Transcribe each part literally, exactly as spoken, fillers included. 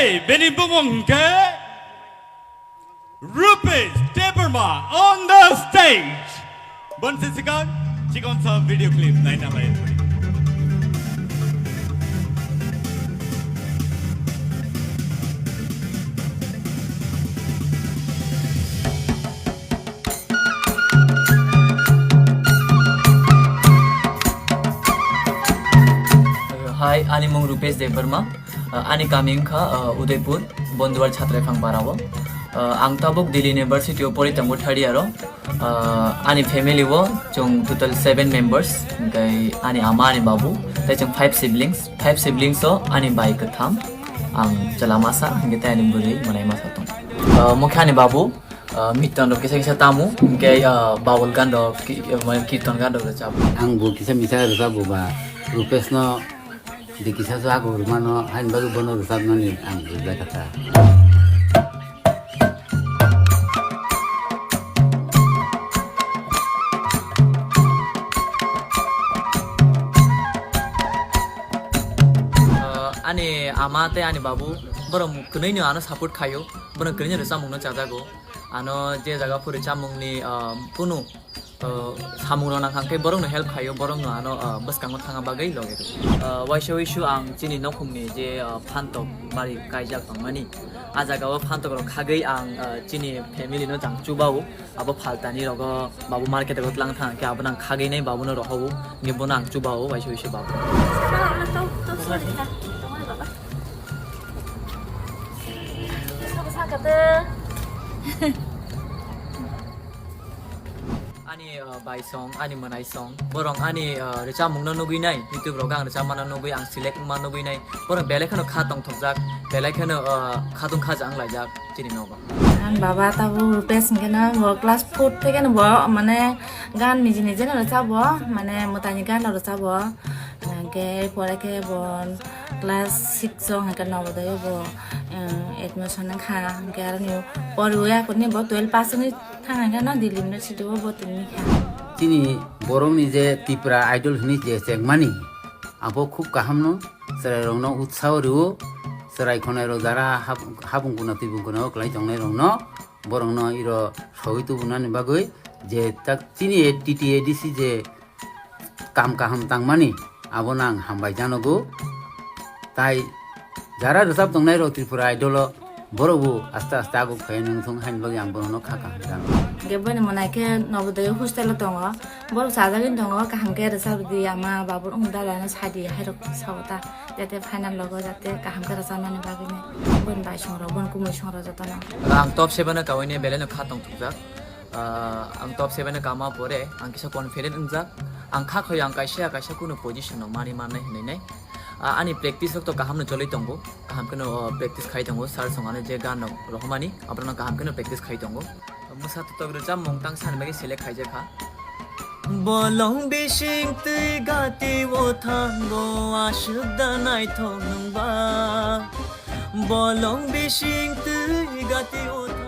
Bini bumung hwnkhe Rupesh Debbarma on the stage. Bonsi sikang, chikon sa video clip naina lai. Hi, ani mung Rupesh Debbarma. Uh, ani kami wngkha, uh, Udaipur, Bonduwar Chhatraiphang Para o. Uh, ang tabuk Delhi University o pori tongo third year o. Uh, ani family o chwng total seven members, hwnkhe ani ama, ani babu, tei chwng five siblings. Five siblings o ani bai kwtham, ang chwla masa, hwnkhe tei ani bwrwi mwnai masa tongo. Uh, mokhe ani babu, uh, miton rok kisa kisa tamo, hwnkhe, uh, babul gan rok, ki-, uh, mane kirton gan rok rwchap. Ang bo kisa misa rwchap bo ba, Rupesh no di kisa so ako rwmano, hain bagwi bono rwchapnani ang rwjak kha ta. Uh, ani ama tei ani babu, borok kwnwi no ano support khaio, borok kwnwi no rwchapmung no chajago. Ano je jaga phuri chamungni, ah, kunu, ah, samung rok nang kha, hwnkhe borokno help khaio, borokno ano, ah, bwskango thangna bagwi logi rw. Ah, waisa waisu ang chini nokhumni je, ah, phantok bari kaijak tongmani, a jaga o phantok rok khagwi ang, ah, chini family no jang chubao, abo phaltani rogo babu market rogo tlang thang khe abo nang khagwi nai babu no rohobo, hwnkhe bono ang chubao waisa waisu babu. Ani, uh, bai song, ani mwnai song, borok ani, uh, rwchapmung no nugwi nai, YouTube rogo ang rwchapma no nugwi, ang select wngma nugwi nai, borok belai kheno kha tongthokjak, belai kheno, uh, khatung khaja wnglaijak chini nogo. Ang baba tabuk Rupesh hwnkhe no bo class four theke no bo mane gan niji niji no rwchabo, mane mwtaini gan no rwchabo. Hwnkhe pore khe bo class six o hwnkhe Navodaya o bo, eh, admission wngkha. Hwnkhe aroni poriwi akhorni bo twelve pass wngwi thang hwnkhe no Delhi University o bo tongwi kha. Chini borokni je Tipra Idol hwnwi je chengmani, abo khub kaham no, chwrairokno utsaho rwo, chwrai khwnairok jara hap-, hapung kuna twibung kuna o kwlai tongnairokno, borokno iro sogwi tubunani bagwi je tak chini T T A D C je kam kaham tangmani, abono ang hambai janogo. Tai jara rwchap tongnai rok Tripura Idol o, borok bo aste aste aguk phai nung thung haini bagwi ang borokno kha kaham jano. Hwnkhe boni mwnai khe Navodaya hostel o tongo, borok chajagwi tongo, kaham khe rwchap di ama babu wng dada no sadi hai rok sao ta, jate final logo jate kaham khe rwchapnani bagwi nai boni bai song rok boni kumui song rok jotono. Ang top seven o kaui nai belai no kha tongthokjak. Ah, ang top seven o kama pore, ang kisa confident wngjak. Ang kha khoi ang kaisa, kaisa kunu position no mani mannai hinwi nai. Ah, ani practice rok to kaham no choli tongo. Kaham kheno, oh, practice khai tongo. Sir song ano je gan rok rohormani, aborok no kaham kheno practice khai tongo. Mwsa totok rwchapmung tang sani bagwi select khaijak kha. Bolong bising twi gati o thango, aswk da naithok nwng ba. Bolong bising twi gati o tha.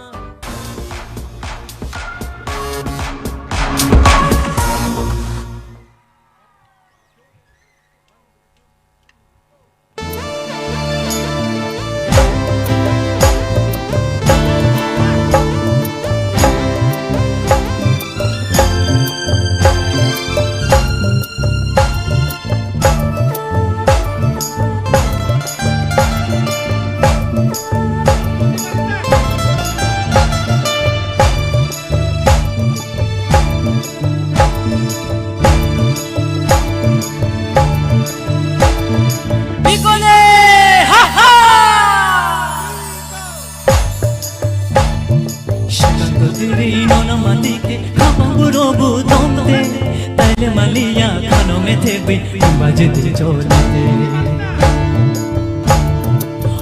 Bikone, ha ha! Shanto tiri nono matike, khapang burobu tomte, taile maliya khano methe bi, baje de cholite.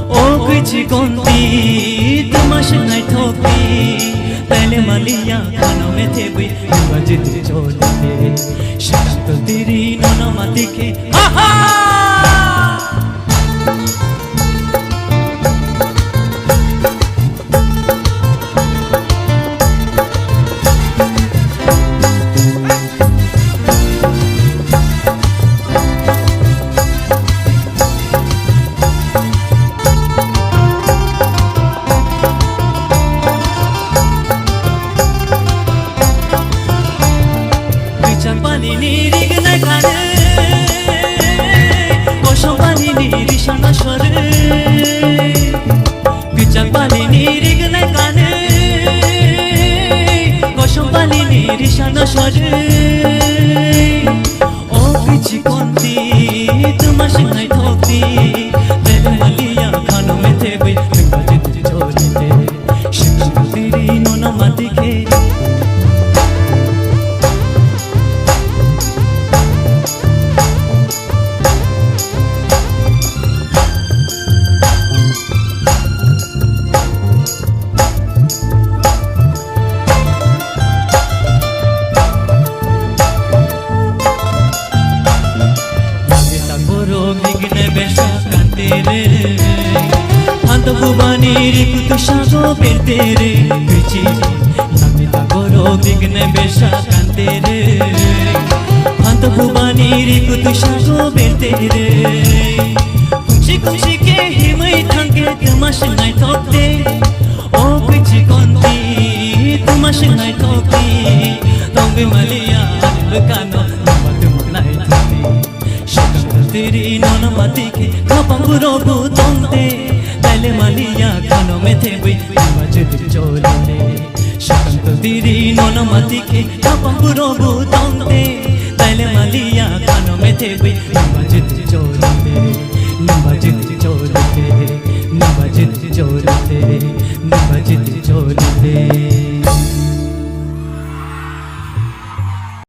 O kwichi konti, tuma shenai thokti, taile maliya khano methe bi, baje de cholite. Shanto tiri nono matike, ha ha! Rikutu sago bertere bichi, nami tagoro bigne besa kantere. Hanto kubani rikutu sago bertere. Kungsi kungsi ke himai thangke tuma sinai tokte. O bichi konti tuma sinai tokte. Tongbe malia bukano tuma tuma nai tokte. Shakang tiri nona matike kapang burobu tongte. Taile malia kano methe bui bima judi cholore. Shakang tiri nona matike kapang burobu tongte. Taile malia kano methe bui bima judi